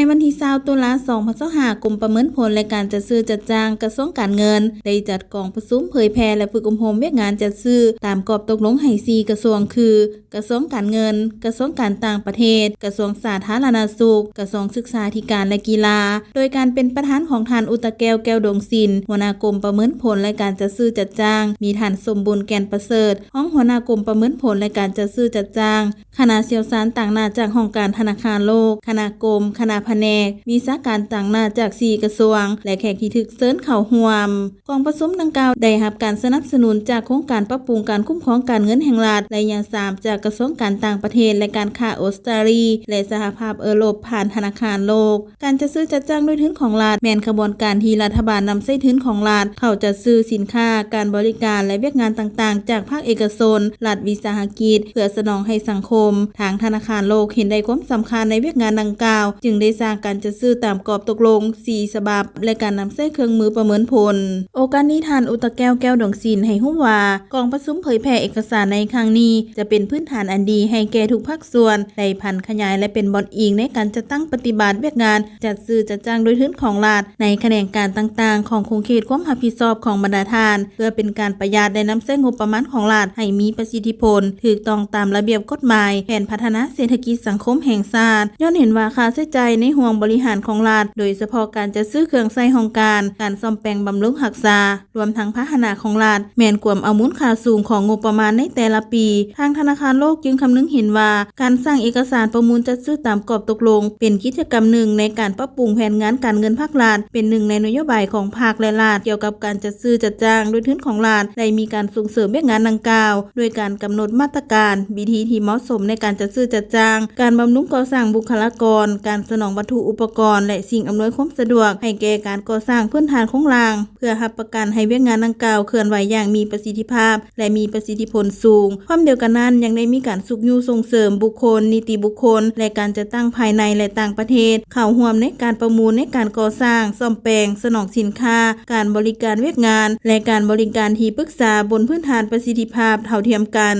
ໃນວັນທີຊາວ ຕຸລາ ສອງພັນຊາວຫ້າ ກົມປະເມີນຜົນ ແລະ ການຈັດຊື້ຈັດຈ້າງ ກະຊວງການເງິນ ໄດ້ຈັດກອງປະຊຸມເຜີຍແຜ່ ແລະ ຝຶກອົບຮົມວຽກງານຈັດຊື້ຕາມກອບຕົກລົງໃຫ້ ສີ່ ກະຊວງ ຄື ກະຊວງການເງິນ, ກະຊວງການຕ່າງປະເທດ, ກະຊວງສາທາລະນະສຸກ, ກະຊວງສຶກສາທິການ ແລະ ກິລາ ໂດຍການເປັນປະທານຂອງທ່ານ ອຸຕະແກ້ວ ແກ້ວດົງສິນ ຫົວໜ້າກົມປະເມີນຜົນ ແລະ ການຈັດຊື້ຈັດຈ້າງ, ມີທ່ານ ສົມບູນ ແກ່ນປະເສີດ ຮອງຫົວໜ້າກົມປະເມີນຜົນ ແລະ ການຈັດຊື້ຈັດຈ້າງ, ຄະນະຊ່ຽວຊານຕາງໜ້າຈາກຫ້ອງການທະນາຄານໂລກ, ຄະນະກົມ, ຄະນະພະແນກ, ວິຊາການຕາງໜ້າຈາກ ສີ່ ກະຊວງ ແລະ ແຂກທີ່ຖືກເຊີນເຂົ້າຮ່ວມ. ກອງປະຊຸມດັ່ງກ່າວໄດ້ຮັບການສະໜັບສະໜູນຈາກໂຄງການປັບປຸງການຄຸ້ມຄອງການເງິນແຫ່ງລັດໄລຍະສາມ ຈາກກະຊວງການຕ່າງປະເທດ ແລະ ການຄ້າອົດສະຕາລີ ແລະ ສະຫະພາບເອີຣົບ ຜ່ານທະນາຄານໂລກ. ການຈັດຊື້ຈັດຈ້າງດ້ວຍທຶນຂອງລັດ ແມ່ນຂະບວນການທີ່ລັດຖະບານນຳໃຊ້ທຶນຂອງລັດເຂົ້າຈັດຊື້ສິນຄ້າ, ການບໍລິການ ແລະ ວຽກງານຕ່າງໆ ຈາກພາກເອກະຊົນ, ລັດວິສາຫະກິດ ເພື່ອສະໜອງໃຫ້ສັງຄົມ. ທາງທະນາຄານໂລກເຫັນໄດ້ຄວາມສຳຄັນໃນວຽກງານດັ່ງກ່າວ, ຈຶ່ງໄດ້ສ້າງການຈັດຊື້ຕາມກອບຕົກລົງ ສີ່ ສະບັບ ແລະ ການນຳໃຊ້ເຄື່ອງມືປະເມີນຜົນ. ໂອກາດນີ້ ທ່ານ ອຸຕະແກ້ວ ແກ້ວດົງສິນ ໃຫ້ຮູ້ວ່າ ກອງປະຊຸມເຜີຍແຜ່ເອກະສານໃນຄັ້ງນີ້ ຈະເປັນພື້ນຖານອັນດີໃຫ້ແກ່ທຸກພາກສ່ວນ ໄດ້ຜັນຂະຫຍາຍ ແລະ ເປັນບ່ອນອີງໃນການຈັດຕັ້ງປະຕິບັດວຽກງານຈັດຊື້ຈັດຈ້າງດ້ວຍທຶນຂອງລັດ ໃນຂະແໜງການຕ່າງໆຂອງຂົງເຂດຄວາມຮັບຜິດຊອບຂອງບັນດາທ່ານ ເພື່ອເປັນການປະຢັດ ແລະ ນຳໃຊ້ງົບປະມານຂອງລັດໃຫ້ມີປະສິດທິຜົນ, ຖືກຕ້ອງຕາມລະບຽບກົດໝາຍ, ແຜນພັດທະນາເສດຖະກິດສັງຄົມແຫ່ງຊາດ. ຍ້ອນເຫັນວ່າຄ່າໃຊ້ຈ່າຍໃນຫ່ວງບໍລິຫານຂອງລັດ, ໂດຍສະເພາະການຈັດຊື້ເຄື່ອງໃຊ້ຫ້ອງການ, ການສ້ອມແປງບຳລຸງຮັກສາ, ລວມທັງພາຫະນະຂອງລັດ ແມ່ນກວມເອົາມູນຄ່າສູງຂອງງົບປະມານໃນແຕ່ລະປີ. ທາງທະນາຄານໂລກຈຶ່ງຄຳນຶງເຫັນວ່າ ການສ້າງເອກະສານປະມູນຈັດຊື້ຕາມກອບຕົກລົງ ເປັນກິດຈະກຳໜຶ່ງໃນການປັບປຸງແຜນງານການເງິນພາກລັດ, ເປັນໜຶ່ງໃນນະໂຍບາຍຂອງພັກ ແລະ ລັດ ກ່ຽວກັບການຈັດຊື້ຈັດຈ້າງດ້ວຍທຶນຂອງລັດ ໄດ້ມີການສົ່ງເສີມວຽກງານດັ່ງກ່າວ ດ້ວຍການກຳນົດມາດຕະການ, ວິທີທີ່ເໝາະສົມໃນການຈັດຊື້ຈັດຈ້າງ, ການບຳລຸງກໍ່ສ້າງບຸກຄະລາກອນ, ການສະໜອງວັດຖຸອຸປະກອນ ແລະ ສິ່ງອຳນວຍຄວາມສະດວກໃຫ້ແກ່ການກໍ່ສ້າງພື້ນຖານໂຄງລ່າງ ເພື່ອຮັບປະກັນໃຫ້ວຽກງານດັ່ງກ່າວເຄື່ອນໄຫວຢ່າງມີປະສິດທິພາບ ແລະ ມີປະສິດທິຜົນສູງ. ພ້ອມດຽວກັນນັ້ນ ຍັງໄດ້ມີການຊຸກຍູ້ສົ່ງເສີມບຸກຄົນ, ນິຕິບຸກຄົນ ແລະ ການຈັດຕັ້ງພາຍໃນ ແລະ ຕ່າງປະເທດ ເຂົ້າຮ່ວມໃນການປະມູນ, ໃນການກໍ່ສ້າງ, ສ້ອມແປງ, ສະໜອງສິນຄ້າ, ການບໍລິການວຽກງານ ແລະ ການບໍລິການທີ່ປຶກສາບົນພື້ນຖານປະສິດທິພາບເທົ່າທຽມກັນ.